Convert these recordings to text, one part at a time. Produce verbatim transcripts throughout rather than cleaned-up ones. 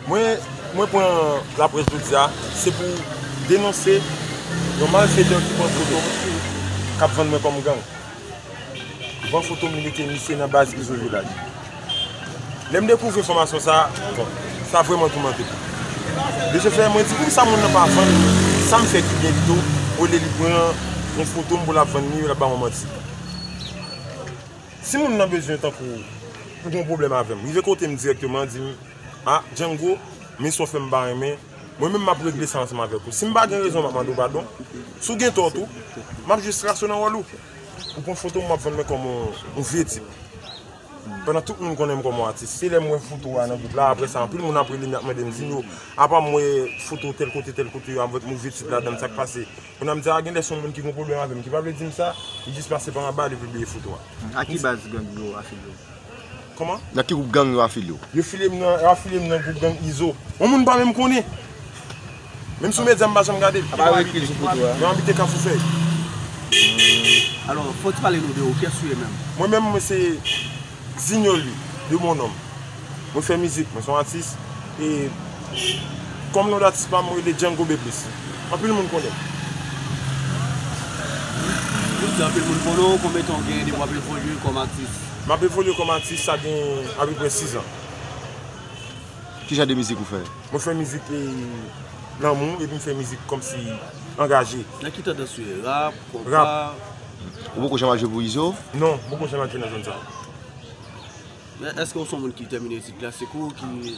Mwen, mwen pran laprès jodi a, se pou denonse yon malfetè ki pran foto m, k ap vann mwen kòm gang. Li pran foto m, li mete misye nan baz Izo Vilaj. Lè m dekouvri enfòmasyon sa a, bon, sa vrèman toumante m. De ce fait, mwen di, poukisa moun nan pa vann sa m fè ki byen pito, olye li pran yon foto m pou l ap vann li, l ap ba mwen manti? Si moun nan bezwen tankou ou gen yon pwoblèm avè m, rive kote m dirèkteman, di m, a, Django, men sa w fè m pa renmen, mwen menm m ap regle sa ansanm avèk ou. Si m pa gen rezon, m ap mande w padon. Si w gen tò tou, m ap jis rasyone wòl ou. Ou pran foto m, w ap vann mwen kòm yon, yon vye tip. Pandan tout moun konnen m kòm yon atis. Se lè m wè foto a nan gwoup la, apre sa, anpil moun ap rele m, y ap mande m, Zinho, apa m wè foto tèl kote, tèl kote yo, avèk move tip ladan l, sa k pase? Kounye a m di, a, gen lè se yon moun ki gen pwoblèm avè m, ki pa vle di m sa, li jis pase pa anba, li pibliye foto a. A ki baz gang yo afilye w? Kòman? Nan ki gwoup gang yo afilye w? Yo file m nan, yo afilye m nan gwoup gang Izo. Yon moun m pa menm konnen. Menm sou medya, m pa janm gade l. Apa yo ekri l sou foto a? Yo abite Kafou Fèy. Alò, fò w ti pale nou de ou, kiyès ou ye menm? Mwen menm, mwen se Zinho Louis, de mon nom. Mwen fè mizik, mwen se yon atis. E kòm non d atis pa m, mwen rele Django Beplis. Anpil moun konnen m. Ou di anpil moun konnen w, konbyen tan w gen depi w ap evolye kòm atis? M ap evolye kòm atis, sa gen apeprè sis an. Ki jan de mizik ou fè? Mwen fè mizik, e, lanmou, epi m fè mizik kòmsi angaje. Nan ki tandans ou ye? Rap, konpa? Rap. Ou poko janm al jwe pou Izo? Non, m poko janm al jwe nan zòn sa. Men èske w se yon moun ki tèmine etid klasik ou, ki,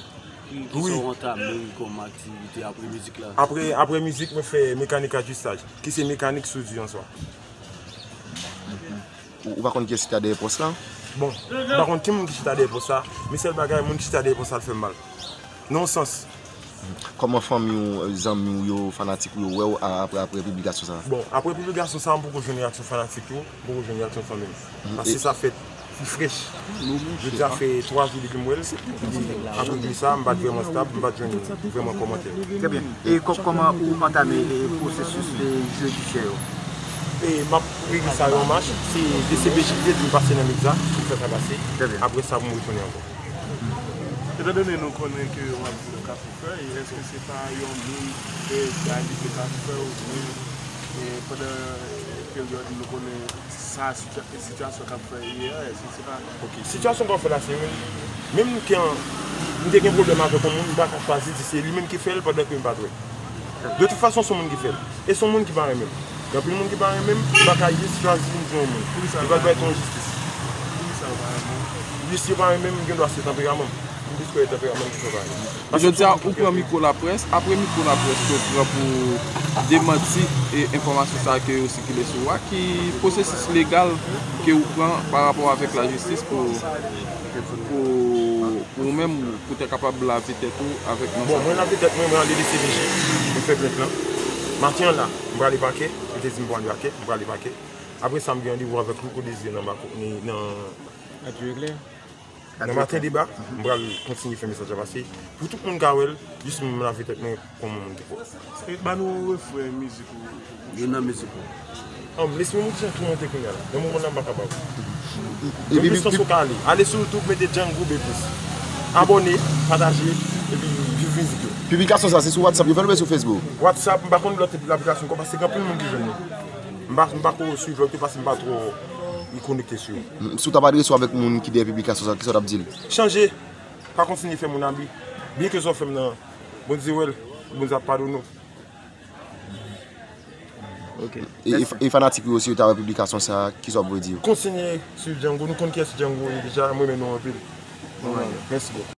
ki, ki sa w antame kòm aktivite apre mizik la? Apre, apre mizik, mwen fè mekanik ajistaj, ki se mekanik soudi an swa. Ou, ou pa konn kiyès ki ta dèyè pòs la? Bon, m pa konn ki moun ki chita dèyè pòs la, men sèl bagay, moun ki chita dèyè pòs la, l fè m mal. Nan yon sans. Kòman fanmi w, zanmi w yo, fanatik ou yo wè w a-, apre, apre piblikasyon sa a? Bon, apre piblikasyon sa a, m poko jwenn reyaksyon fanatik yo, m poko jwenn reyaksyon fanmi m. Paske sa fèt pi frèch. Jodi a fè twa jou depi m wè l. Epi apre de sa, m pa t vrèman stab, m pa t jwenn vrèman kòmantè. Trè byen. E kò-, kòman ou antame, e, pwosesis, e, jidisyè yo? E m ap regle sa yon mach, se D C P J ki te di m pase nan medya, pou m fè sa pase. Trè byen. Apre sa, pou m retounen ankò. Etandone nou konnen ke w ap viv nan Kafou Fèy, èske se pa yon moun ke te abite Kafou Fèy oubyen, e, pandan peryòd nou konnen sa sitya-, sitiyasyon k ap fè ye a, èske se pa... Ok, sitiyasyon k ap fè la, se menm, menm ke m te gen pwoblèm avèk yon moun, m pa ka chwazi di se li menm ki fè l pandan ke m pa t wè. De tout fason, se yon moun ki fè l. E se yon moun ki pa renmen m. Gen anpil moun ki pa renmen m, m pa ka jis chwazi m di yon moun. Li pral bay yon jistis. Jis yo pa renmen m, gen dwa se tanperaman m. M plis kwè tanperaman m ki fè pa renmen m. Jodi a, ou pran mikwo laprès. Apre mikwo laprès ke w pran pou demanti e enfòmasyon sa a ke yo sikile sou ou a, ki pwosesis legal ke ou pran pa rapò avèk lajistis pou, pou, pou ou menm, pou te kapab lave tèt ou avèk non sa? Bon, mwen lave tèt mwen, mwen ale D C P J, mwen fè plent lan. Maten an la, m prale pakè, yo te di m pou ale pakè, m prale pakè. Apre sa, m gen randevou avèk Louko Désiré nan Bako, nan, nan Maten Deba, m pral kontinye fè mesaj la pase. Pou tout moun ka wè l, jis mwen m lave tèt mwen kòm yon moun ki pwòp. E ba nou refren mizik ou. Youn nan mizik ou. An, lespri m jan toumante kounye a la. Nan moman la, m pa kapab. Gen plis chans ou ka ale. Ale sou YouTube, mete Django Beplis. Abòne, pataje, epi viv mizik yo. Piblikasyon sa, se sou WhatsApp yo fè l oubyen sou Facebook? WhatsApp, m pa konn lòt laplikasyon ankò, paske gen anpil moun ki jwenn li. M pa, m pa ko swiv lòt yo paske m pa twò konekte sou yo. Mm, si w t ap adrese w avèk moun ki dèyè piblikasyon sa, kisa w t ap di l? Chanje, pa kontinye fè moun abi. Byen ke sa w fè m nan, Bondye wè l, Bondye ap padone w. Ok. E, e, e fanatik ou yo, si yo ta wè piblikasyon sa, kisa w ap vle di yo? Kontinye swiv Django, nou konn kiyès Django ye deja, m renmen nou anpil. Mèsi bòkò.